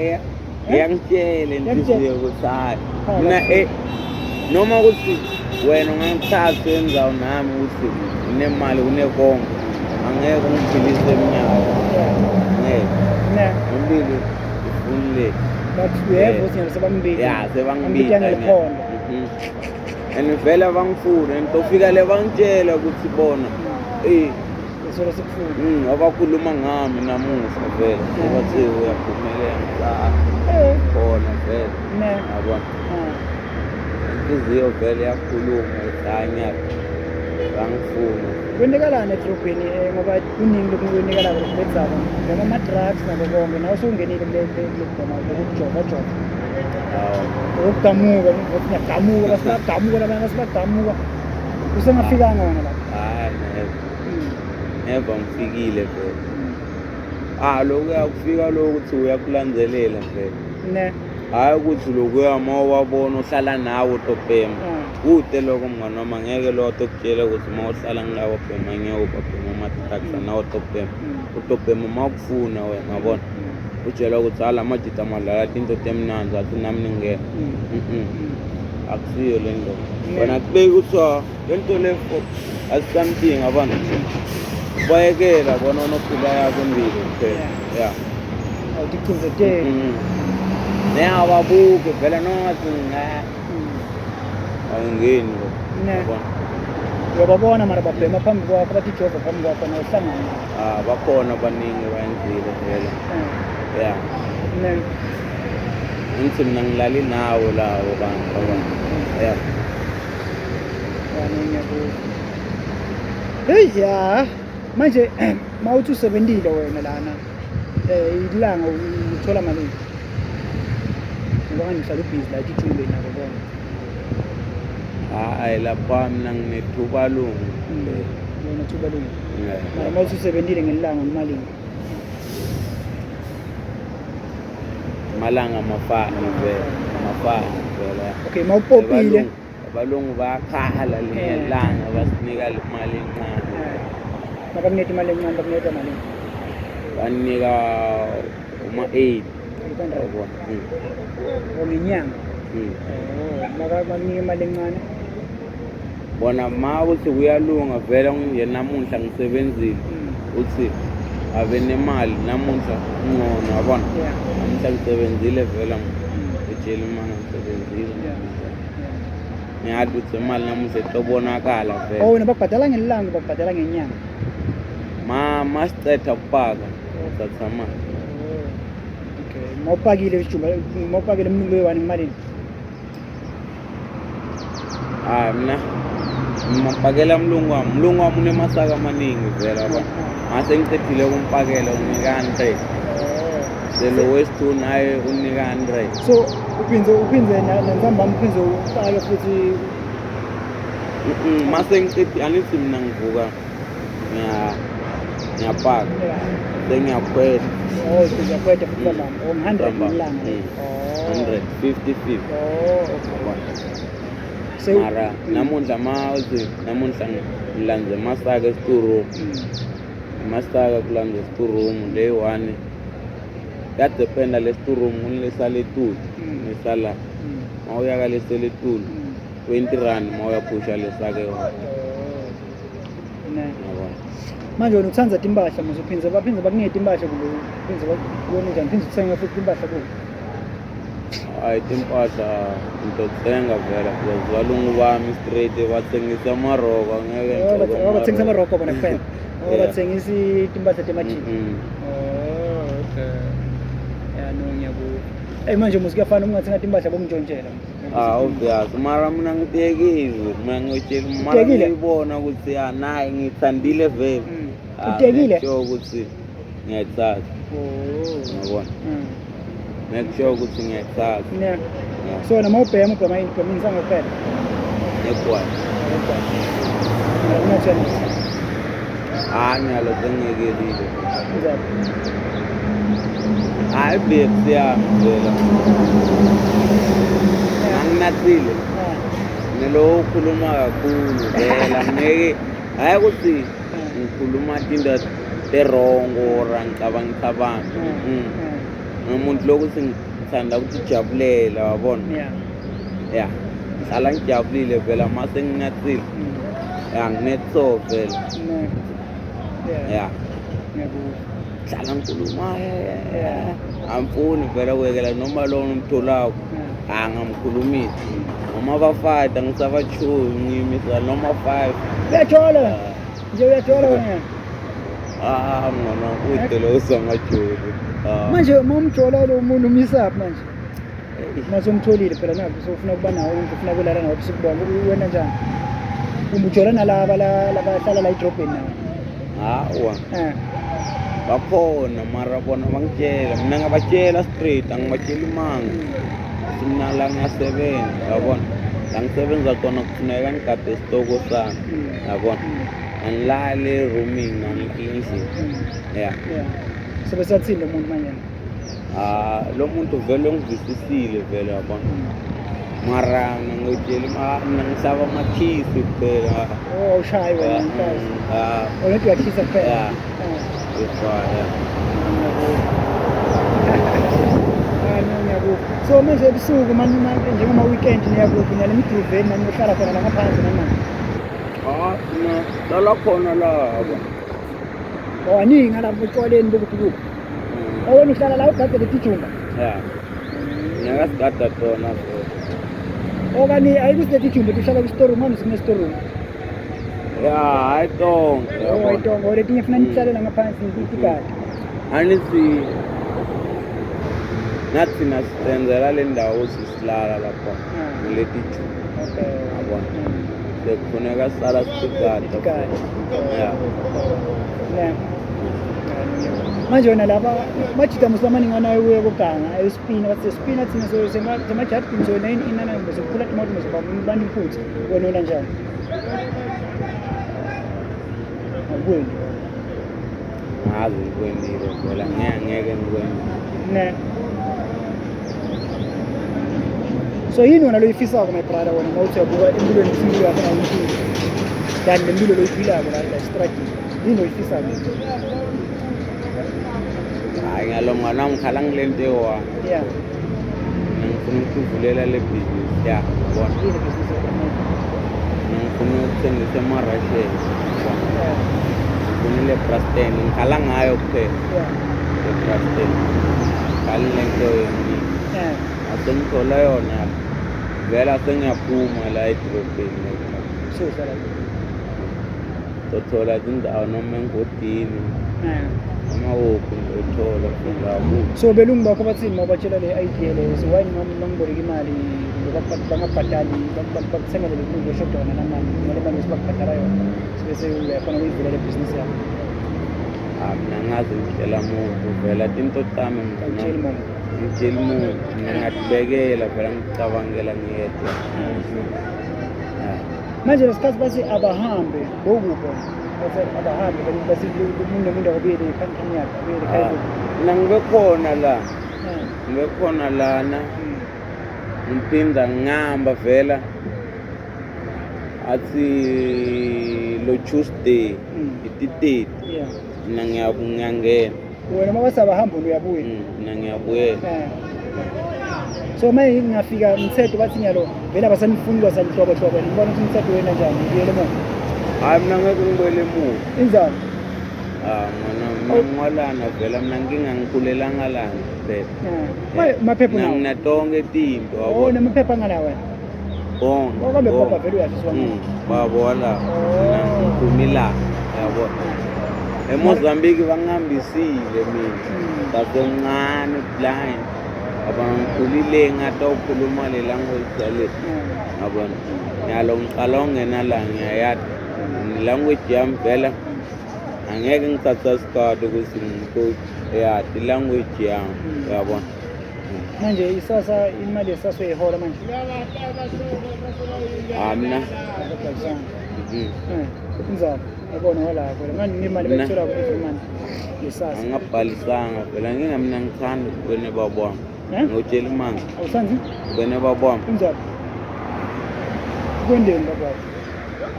Speaker 2: iyangitshela inhliziyo ukuthi hayi
Speaker 1: Ha,
Speaker 2: mina
Speaker 1: bakufuna.
Speaker 2: noma ukuthi wena ungangithatha endzawo nami ukuthi unemali unekonke angeke ungiphilise eminyaka ngeke
Speaker 1: Ne.
Speaker 2: impilo ifuni le
Speaker 1: But uyeva ukuthi nyalo sebambili.
Speaker 2: ya
Speaker 1: Bambita
Speaker 2: sebangibita
Speaker 1: ngelikhondo.
Speaker 2: And vele bangifuna and tofika le bangitshela ukuthi bona eh
Speaker 1: Solo sikufuna.
Speaker 2: abakhuluma ngami namuhla vele sebathi uyaphumelela cha
Speaker 1: Eh.
Speaker 2: khona vele
Speaker 1: Ne.
Speaker 2: yabona
Speaker 1: Ah.
Speaker 2: inhliziyo vele yakhuluma ukuthi hayi ngiyaphi bangifuna
Speaker 1: Kwentekalani edrobheni ngoba kuningi lokhu kwentekalako lokuledzaba noma ama-drugs nabo konke nawe sewungenile kule kugoma lokujova jova
Speaker 2: Hawu.
Speaker 1: lokugamuka ngokuthi ngiyagamuka basibagamuka labanye basibagamuka usengafikanga wena lapho
Speaker 2: hayi never never ngifikile vele Ah, lokuya kufika lokuthi uyakulandzelela vele.
Speaker 1: Ne.
Speaker 2: Hhayi ukuthi lokuya uma wabona uhlala nawe utobhema. Kude lokho mngani wami, angeke lo atokutshela ukuthi uma uhlala ngilabo bhema ngeke ubabhema ama-drugs nawe utobhema. Utobhema uma ukufuna wena, yabona. Utshela ukuthi hala majita madlala tinto temnandzi athi nami ningena. Akusiyo le nto. Wena kubeki kuthiwa le nto le as something, yabona. Bayekela bona unophila yakho impilo kuphela. Yeah.
Speaker 1: Awuticindzeteli.
Speaker 2: Neyababuke vele nongathi nga awungeni lo.
Speaker 1: Ne.
Speaker 2: Yabona.
Speaker 1: Uyababona mara babhema phambi kwakho, bathi jova phambi kwakho na uhlangana nabo.
Speaker 2: Ah, bakhona baningi bayenzile vele. Yeah.
Speaker 1: Ne.
Speaker 2: Ngithi mina ngilali nawo lawo bantu, yabona. Yeah.
Speaker 1: Ya, ngiyakuzwa. Hey ya, manje mawuthi usebentile wena lana, ilanga uthola malini? Ngoba ngihlala ubhizi la ejubeni nako konke.
Speaker 2: Hayi, lapha mina nginethuba lungu.
Speaker 1: Wena thuba lungu.
Speaker 2: Yeah.
Speaker 1: Mara mawuthi usebentile ngelanga imalini?
Speaker 2: Malanga amafani vele, amafani vele.
Speaker 1: Okay, mawupopile.
Speaker 2: Abalungu bayakhala linye ilanga basinika imali encane.
Speaker 1: Mabakunika imali encane, bakunika malini?
Speaker 2: Banika uma-8.
Speaker 1: 800.
Speaker 2: Yabona.
Speaker 1: Oh, ngenyanga. Oh, makunika imali encane.
Speaker 2: Bona ma ukuthi kuyalunga vele nje namuhla ngisebenzile, uthi abe nemali namuhla ngcono, yabona. Namuhla ngisebenzile vele, utshela imali ngisebenzile. Ngiyazi ukuthi imali namuhla itobonakala
Speaker 1: Oh,
Speaker 2: vele.
Speaker 1: wena bakubhadala ngelanga, bakubhadala ngenyanga?
Speaker 2: Ma masiceda ukupaka uthatha imali.
Speaker 1: Oh. Okay, mawupakile ijumba, mawupakile umlungu loyi-one kumalini?
Speaker 2: Hayi, mina ngipakela mlungu wami, mlungu wami unemasaka amaningi vele, yabona. Ngase ngicedile ukumpakela unika 100.
Speaker 1: Oh.
Speaker 2: Selo wesi-two naye unika 100.
Speaker 1: So uphindze nantsambama uphindze upake futhi?
Speaker 2: Mase ngiqedi, angithi mina ngivuka ngiyapaka, sengiyakhwela.
Speaker 1: Oh, uyakhweda futhi ntambama. Oh, 100
Speaker 2: Ntambama.
Speaker 1: ngelanga. Oh.
Speaker 2: 100 50 50.
Speaker 1: Oh, okay. So
Speaker 2: Mara namunhla ma uthi namunhla ngilandze masaka esitorum, masaka kulandze esitorum leyi-one kuyadependa le storeroom kunesale etulu nesala. Ma uya kaleseletulu 20 rand, ma uyaphusha lesake yona.
Speaker 1: Oh. Ne.
Speaker 2: Yabona.
Speaker 1: Manje wena uthanda timpahla manje, uphindze baphindze bakunike timpahla kumbe uphindze bakubone njani, phindze uthenge futhi timpahla kubo?
Speaker 2: Hayi, timpahla ngitothenga vele because balungu bami straight bathengisa amaroko, angeke
Speaker 1: Oh,
Speaker 2: ngigqoke
Speaker 1: oh, bathengisa
Speaker 2: amaroko.
Speaker 1: amaroko bona kuphela? Oh,
Speaker 2: Yeah.
Speaker 1: bathengisa timpahla temajini. Oh, okay. Ya, no, ngiyakuva. Ey, manje musi kuyafana ungathenga timpahla bokuntshontshela.
Speaker 2: Ah, obvious, mara mina ngitekile, mina ngitshela mara
Speaker 1: Utekile?
Speaker 2: ngiyibona ukuthi ya nayi ngiyithandile vele. Ah,
Speaker 1: Utekile?
Speaker 2: make sure ukuthi ngiyayithatha.
Speaker 1: Oh.
Speaker 2: Ngiyabona, make sure ukuthi ngiyayithatha.
Speaker 1: Ne.
Speaker 2: Yeah.
Speaker 1: So noma ubhema ubhema ini, ubhema insango kuphela?
Speaker 2: Negwayi.
Speaker 1: Unathena.
Speaker 2: Ah, nyalo sengiyekelile.
Speaker 1: Njani?
Speaker 2: Hayi, babes yami vele anginathile. Ngilo ukhuluma kakhulu vele, angeke hayi ukuthi ngikhuluma tinto te-wrong or angicabangisa abantu. Ngumuntu lokuthi ngithanda ukuthi jabulela, wabona. Ya, ngihlala ngijabulile vele uma senginathile. Ya, nginetso vele.
Speaker 1: Ne. Yeah.
Speaker 2: Ya.
Speaker 1: Ngiyakuzwa.
Speaker 2: Hlala ngikhuluma, angifuni vele kwekela noma lona umtholako. Angamkhulumisi noma bafata ngisabachuyi, ngiyimisa noma 5.
Speaker 1: Uyajola. Nje uyajola wena.
Speaker 2: Ah, mngani, kude lo usangajoli. Ah.
Speaker 1: Manje uma umjola lo muntu umyisaphi manje? Uma sewumtholile phela nakho sewufuna ukuba nawo, ufuna ukulala nawo ubusuku bonke, wena njani? Kumbe ujola nalaba labahlala la edrobheni nawo?
Speaker 2: Hawa.
Speaker 1: Eh.
Speaker 2: Bakhona, mara bona bangitshela mina, ngabatshela straight, angibatsheli imanga. Ukuthi mina la ngiyasebenza, yabona, la ngisebenza khona kufuneka ngigade isitoko sami, yabona. Angilali e-roomini, angilali endlini. Ya.
Speaker 1: Yeah. Sebesathini lo muntu manje?
Speaker 2: Ah, lo muntu vele ungivisisile vele, yabona. Mara mina ngiyotshela mina ngisaba amakhisi kuphela.
Speaker 1: Oh, awushayi wena mfazi.
Speaker 2: Ah,
Speaker 1: Wena uthi uyakhisa kuphela.
Speaker 2: Yeah.
Speaker 1: Ah.
Speaker 2: Ifaya.
Speaker 1: Ah, no, ngiyakuphi. So manje ebusuku mani njengoma weekend niyakuphi nale migruveni nani nihlala khona la ngaphandle noma?
Speaker 2: Ah, no, lala khona la yabona.
Speaker 1: Awaningi ngalapho etshwaleni bokuphi kuphi. Awena uhlala la ugade letijumba.
Speaker 2: Yeah. Ngiyakasigada tona vele.
Speaker 1: Okanye ayikusi letijumba uhlala kwi-storeroom manje sikune-storeroom.
Speaker 2: Ya, hayi tonke.
Speaker 1: Oh,
Speaker 2: Yabona.
Speaker 1: itongo letinye funa nihlale la ngaphansi nitigade.
Speaker 2: Anithi nathi nasenzela le ndawo sisilala lapha ngileti ju.
Speaker 1: Okay.
Speaker 2: Yabona. Sekufuneka sala sitigada.
Speaker 1: Itigade.
Speaker 2: Yeah.
Speaker 1: Yeah. Manje wena laba majita musulmani nganayo kuye kuganga ayospina bathi spina thina so semajardini so nine inana sokukhula imoto mozobantu futhi wena wena njani akwenzi
Speaker 2: Ngazi ngikwendile vele ngeke ngikwendile.
Speaker 1: Ne so yini wena loyifisako my brother wena mawuthi uyabuka empilweni impilo yakho nawumpilo than le mpilo loyiphilako la la estradini yini loyifisako?
Speaker 2: Hayi ngalo mngani wami ngikhala ngile nto ewa.
Speaker 1: Yeah.
Speaker 2: Mina ngifuna ukuvulela le business ya yabona.
Speaker 1: Yini business yakho?
Speaker 2: Mina ngifuna ukuthengisa ema-Russian.
Speaker 1: Yeah.
Speaker 2: Ngifuna ile Brastem ngikhala ngayo kuphela.
Speaker 1: Yeah.
Speaker 2: Le Brastem. Ngikhala le nto yona.
Speaker 1: Yeah.
Speaker 2: Asengithola yona vele sengiyaphuma la edorobheni.
Speaker 1: So uhlala
Speaker 2: Sothola indawo noma engodini
Speaker 1: yeah.
Speaker 2: noma kuphi ngiyothola indawo.
Speaker 1: So belungu bakho bathini mawubatshela le idea leyo so why noma ngiboleka imali bangabhadali bakuthengele le mlungu eshoda wona namali ngale mali esibakubhadala yona bese uyakhona ukuyivulela le business yakho?
Speaker 2: Ah, mina ngazi ngitshela muntu vele tinto tami
Speaker 1: awutsheli muntu.
Speaker 2: Ngitsheli muntu mina ngatibekela vele ngicabangela ngiyedwa. Ah.
Speaker 1: Manje lesikhathi bathi abahambe bokuphi bathi abahambe bathi umuntu nomuntu akabuyele ekhantrini yakhe abuyele
Speaker 2: Ah,
Speaker 1: ekhaya.
Speaker 2: mina ngibe khona la ngibe khona lana ngiphinda ngihamba vela athi lo Tuesday iti-30
Speaker 1: yeah
Speaker 2: mina ngiyangena.
Speaker 1: Wena uma bathi abahambe wena uyabuya?
Speaker 2: Mina ngiyabuyela.
Speaker 1: So manje ngingafika umthetho bathi nyalo vele abasanifuni kwasanihlobohlobo ngibona ukuthi umthetho wena njani ngibuyele emuva?
Speaker 2: Hayi mina ngeke ngibuyele emuva.
Speaker 1: Injani?
Speaker 2: Ah mona mina ngwalana vela mina ngingangikhulelanga lana phela.
Speaker 1: Yeah. Maphepha
Speaker 2: Mina
Speaker 1: unawo?
Speaker 2: nginatonke tinto
Speaker 1: Oh,
Speaker 2: yabona.
Speaker 1: namaphepha angala wena?
Speaker 2: Konke.
Speaker 1: Okambe
Speaker 2: konke.
Speaker 1: baba vele uyashiswa.
Speaker 2: Baba wala mina
Speaker 1: Oh.
Speaker 2: ngiphumi la yabona. eMozambique bangihambisile mina sasemncane blind yabona ngikhulile ngathi awukhuluma le language yale yabona nyalo ngiqala ungena la ngiyayati language yami vela angeke ngithatha isikhathi ukuthi ngiyati language yami yabona.
Speaker 1: Manje isasa imali yesasa uyayihola manje?
Speaker 2: Ah mina
Speaker 1: Akubhalisanga. Inzalo yabona hola vele manje imali
Speaker 2: Mina-
Speaker 1: bayithola every month yesasa?
Speaker 2: Angabhalisanga phela nginga mina ngithanda ubene babami.
Speaker 1: Eh?
Speaker 2: Ngotshela imanga
Speaker 1: Awuthandi?
Speaker 2: ubene babami.
Speaker 1: Inzalo. Kwendeni baba?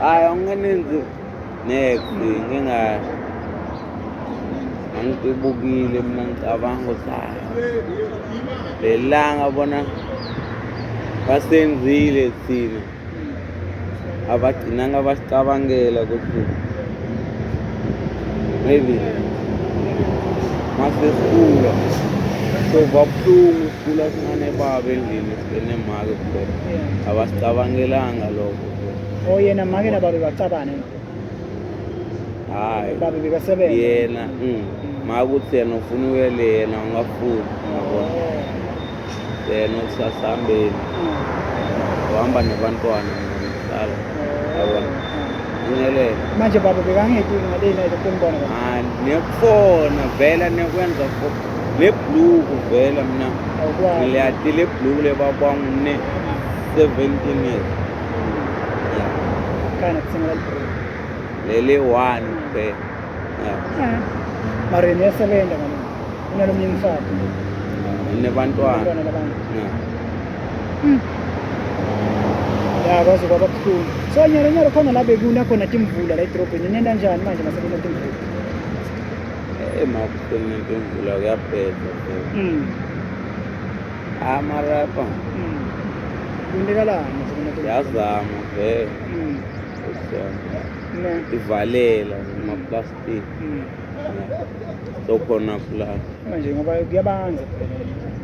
Speaker 2: Hayi angingenzi next nginga angibukile mina ngicabanga ukuthi hayi lelanga bona basenzile thina abagcinanga basicabangela ukuthi maybe masesikhula sova buhlungu sikhula singane baba endlini sibenemake kuphela.
Speaker 1: Yeah.
Speaker 2: Abasicabangelanga lokho.
Speaker 1: Oh yena make nababe bacabana.
Speaker 2: Hayi
Speaker 1: Babe bekasebenza.
Speaker 2: Yena makuthi yena ufuna uyele yena ungafuni yabona.
Speaker 1: Oh.
Speaker 2: Yena usasambeni uhamba nebantwana ngihlala yabona ngingelele.
Speaker 1: Manje baba bekangeti ngalena into baba.
Speaker 2: Ah, nekufona vela nekwenza lebhluku vela mina
Speaker 1: Awukwazi.
Speaker 2: ngiliyati lebhluku lebabanga ne 17 years. Yeah.
Speaker 1: Kana kuthengela libro.
Speaker 2: Lele one kuphela. Yeah.
Speaker 1: Mara yena uyasebenza ngalena. Unalomnye umfati?
Speaker 2: Nebantwana.
Speaker 1: Abantwana labantu.
Speaker 2: Yeah.
Speaker 1: Ya, kwaze kwaba buhlungu. So nyalo nyalo khona la bekuna khona timvula la edrobheni. Nenda njani manje masekuna timvula?
Speaker 2: Makusenento imvula kuyabheda vele. Amarapa.
Speaker 1: Kwentekalani masekuna timvula?
Speaker 2: Siyazama vele.
Speaker 1: Ne.
Speaker 2: Ivalela ngamaplastiki. So khona kulala.
Speaker 1: Manje ngoba kuyabanza phela.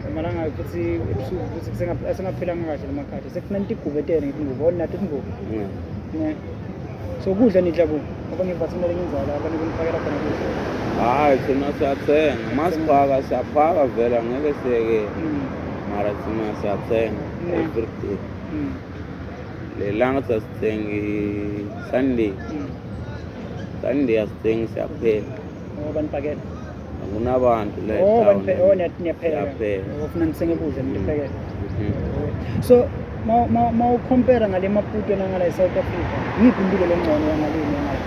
Speaker 1: Amalanga futhi ebusuku futhi kusengaphilanga kahle lamakhadi. Sekufuna nitigubetele ngithi ngubo nathi tingubo. Ne. So kudla nidla kuphi? Ngoba ngivathi kumele ngenzala abantu beniphakela khona kudla.
Speaker 2: Hayi, thina siyathenga. Masiphaka siyaphaka vele, angeke siyekele. Mara thina siyathenga every day. Le langa sasithengi Sunday. Sunday asithengi, siyapheka.
Speaker 1: Oh, baniphakela.
Speaker 2: Akunabantu la
Speaker 1: Oh,
Speaker 2: etown.
Speaker 1: oh, niyapheka.
Speaker 2: Siyapheka.
Speaker 1: Oh, ufuna nithenge kudla niphekele.
Speaker 2: Mhm.
Speaker 1: So ma ucompare ngale Maputo nangala eSouth Africa, ngiphi impilo lengcono yangaleni yangala?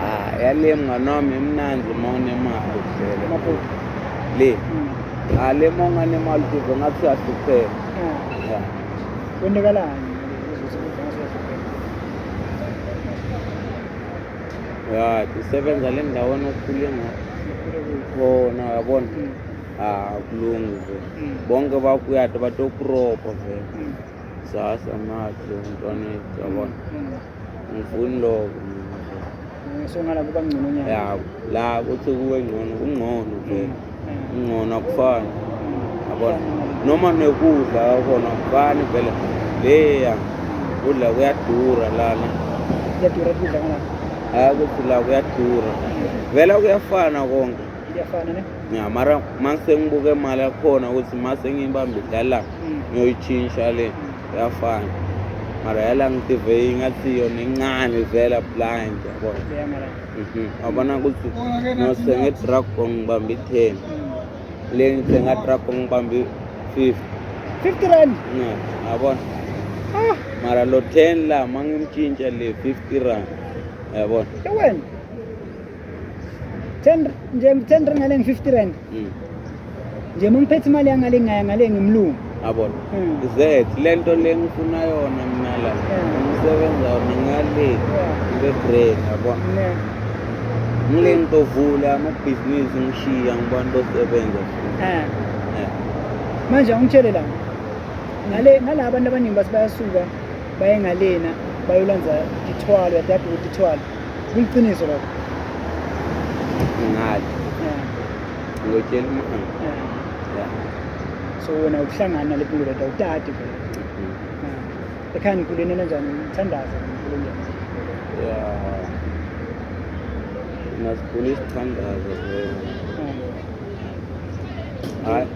Speaker 2: Ah, yale mngani wami imnandzi uma unemali vele.
Speaker 1: Maputo.
Speaker 2: Le. Ah, le uma unganemali utiva ngathi uyahlupheka.
Speaker 1: Ah,
Speaker 2: Yeah.
Speaker 1: kwentekalani ukuthi uve ngathi uyahlupheka?
Speaker 2: Ya, tisebenza le ndaweni okhule
Speaker 1: Ukhule kuyo.
Speaker 2: khona, uyabona? Ah, akulungi vele. Bonke bakuyata batokuropa vele. Sasa nathi umntwana wethu, uyabona? Ngifuni lokho mina vele.
Speaker 1: So ngala kuba ngcono nyana.
Speaker 2: Ya, la kuthi kube ngcono, kungcono vele. Kungcono, akufani. Yabona? Noma nekudla khona akufani vele. Leya kudla kuyadura lana.
Speaker 1: Kuyadura kudla ngala.
Speaker 2: Hayi ukuthi la kuyadura. Vele kuyafana konke.
Speaker 1: Kuyafana ne?
Speaker 2: Ya, mara mase ngibuke imali yakhona ukuthi mase ngiyibambe idlala ngiyoyitshintsha le, kuyafana. Mara yala ngitive ingathi yona incane vele blind, yabona.
Speaker 1: Leya ngala.
Speaker 2: Yabona ukuthi ngiyothenga i-dragon ngibambe i-10. Le ngithenga dragon ngibambe i-50.
Speaker 1: 50 rand.
Speaker 2: Yeah, yabona.
Speaker 1: Ah,
Speaker 2: Mara lo 10 la mangimtshintsha le 50 rand. Yabona.
Speaker 1: wena. 10 nje, 10 rand ngale ngi 50 rand. Nje mangiphethe imali yangale ngaya ngale ngimlungu.
Speaker 2: Yabona. Zet lento le ngifuna yona mina la. Ngisebenza yona ngale. Ngibe great, yabona.
Speaker 1: Ne.
Speaker 2: Ngile ngitovula amabhizinisi ngishiya ngibona osebenza futhi. Yeah.
Speaker 1: Manje angitshele la. Ngale ngala abantu abaningi bathi bayasuka baye ngalena bayolanza ithwalo, yadade ukuthi ithwalo. Kuliqiniso lokho?
Speaker 2: Ngathi ngotshela imali. Yeah.
Speaker 1: So wena ukuhlangana nale mpilo lento awutati vele. Ekhaya nikhulene kanjani? Nithandaza nikhule njani?
Speaker 2: Yeah. Thina sikhule isithandazo vele. Hayi.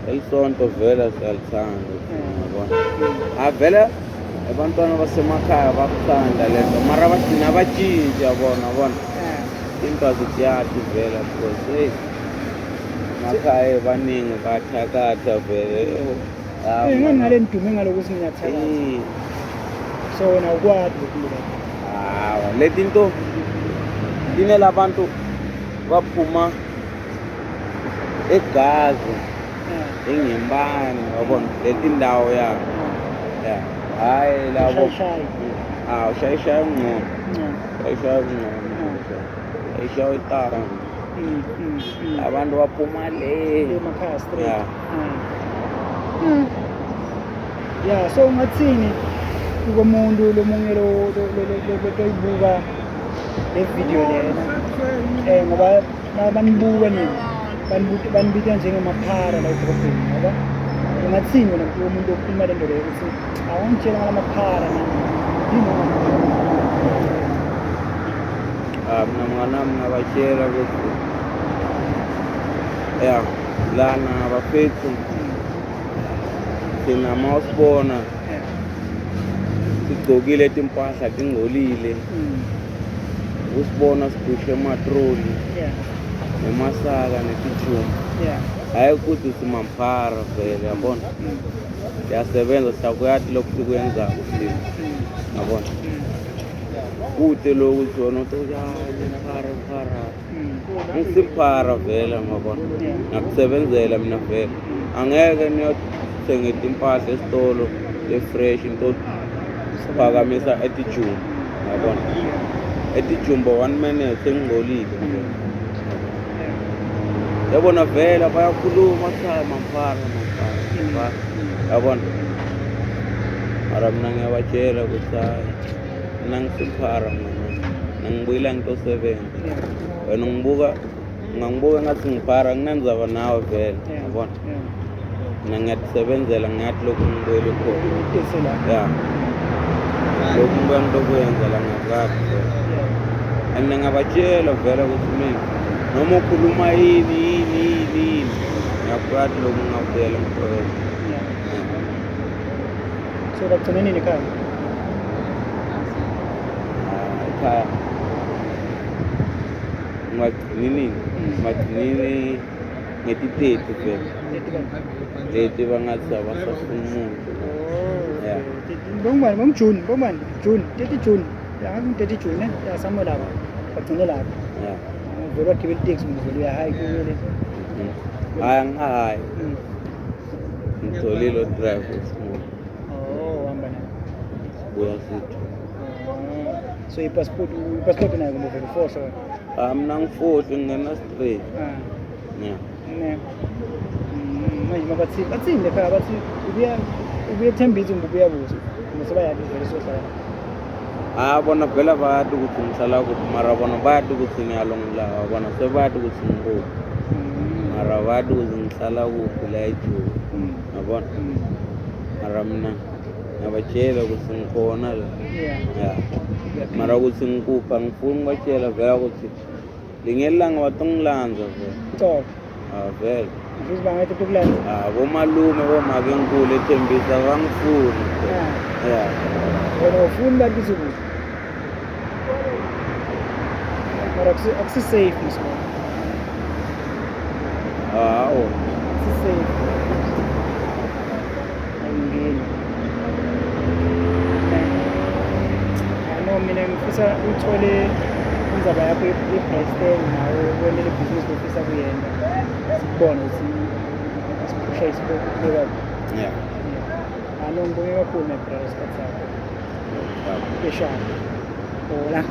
Speaker 2: Elisonto vele siyalithanda, yabona. Ah, vele abantwana basemakhaya bakuthanda le nto, mara bagcina batshintshe, yabona, yabona. Into azityathi vele because hey, emakhaya baningi bathakatha vele.
Speaker 1: Ngani ngale nidume ngalokuthi niyathakatha? So wena ukwati lokhu lokho.
Speaker 2: Hawa, le tinto tinelabantu baphuma egazi engembani, yabona, leti ndawo ya. Ya. Hayi labo.
Speaker 1: Shayishayi.
Speaker 2: Ah, ushayishayi ngcono. Ushayishayi ngcono. Ushayishayi itara. Abantu baphuma le.
Speaker 1: Emakhaya straight.
Speaker 2: Yeah.
Speaker 1: Yeah, so ungathini kumuntu lomunye lo loyibuka le video lena? Ngoba banibuka nini? Banibita njengemaphara la edrobheni, ngoba ungathini wena umuntu okhuluma le nto leyo ukuthi awungitshela ngalamaphara nani? Yini ongakhuluma?
Speaker 2: Ah, mina mngani wami ngabatshela ukuthi ya lana bafethu thina mawusibona sigcokile timpahla tingcolile, usibona siphushe ematroli nemasaka netijuma. Hayi ukuthi simamphara vele, yabona. Siyasebenza, siyakuyathi lokhu sikwenzako thina, yabona. Kude lokuthi wona uthi ya mphara ngisimphara vele ngabona. Ngakusebenzela mina vele. Angeke niyothenga impahla esitolo le-fresh into phakamisa etijumbo yabona. Etijumbo 1 minute sengingcolile nje. Yabona vele bayakhuluma kuthiwa mamphara mamphara mamphara yabona. Mara mina ngiyabatshela ukuthi hayi mina ngisimphara mina nangibuyela ngitosebenza. Wena ungibuka ungangibuka ngathi ngiphara nginandzaba nawe vele yabona. Mina ngiyatisebenzela ngiyathi lokhu ngibuyele khona. Ya. Lokhu ngibuya ngitokuyenza la ngakade vele. And ngingabatshela vele ukuthi mina noma ukhuluma yini yini yini yini ngiyakwati lokhu ngingabuyela ngitoyenza.
Speaker 1: So bagcine nini ekhaya?
Speaker 2: Ekhaya ngibagcine nini? Ngibagcinile ngeti-30 vele. Leti bangathi abasafuni umuntu. Yeah.
Speaker 1: Bongubani? Bongujune, bongubani? June, 30 June. Ya, ngathi 30 June, eh? Ya, somewhere lapho. Bagcine lapho.
Speaker 2: Yeah.
Speaker 1: Uvele wagibela iteksi uvele uyahayi kumele.
Speaker 2: Hayi angihayi. Ngitholile driver small.
Speaker 1: Oh, uhamba naye.
Speaker 2: Sibuya sithi.
Speaker 1: So i-passport nayo kumbe uvele ufohle wena?
Speaker 2: Ah, mina ngifohle ngingena straight. Yeah.
Speaker 1: Ne. Manje mabathi bathini ekhaya bathi ubuya ubuya eThembisa kumbe ubuya kuphi? Kumbe sebayazi vele sohlala.
Speaker 2: Ah, bona vele bayati ukuthi ngihlala kuphi mara bona bayati ukuthi ngiyalongila bona sebayati ukuthi ngikuphi. Mara bayati ukuthi ngihlala kuphi la eJozi. Yabona? Mara mina ngiyabatshela ukuthi ngikhona la. Yeah. Mara ukuthi ngikuphi angifuni ukubatshela vele ukuthi linye ilanga batongilanza vele.
Speaker 1: Cobo.
Speaker 2: Ah vele.
Speaker 1: Futhi bangathi kukulanza.
Speaker 2: Ah bomalume bomake enkulu eThembisa bangifuni. Yeah.
Speaker 1: Wena ufuni bantu ukuthi kuphi? Mara akusi safe msibona.
Speaker 2: Hawu.
Speaker 1: Akusi safe. Angingeni. No mina ngifisa uthole indzaba yakho ye-Bryston nawe wente le business lofisa kuyenta. Sikubone ukuthi siphusha isibeka.
Speaker 2: Yeah.
Speaker 1: Ano ngibonge kakhulu my brother isikhathi sakho. Beshana. Hola.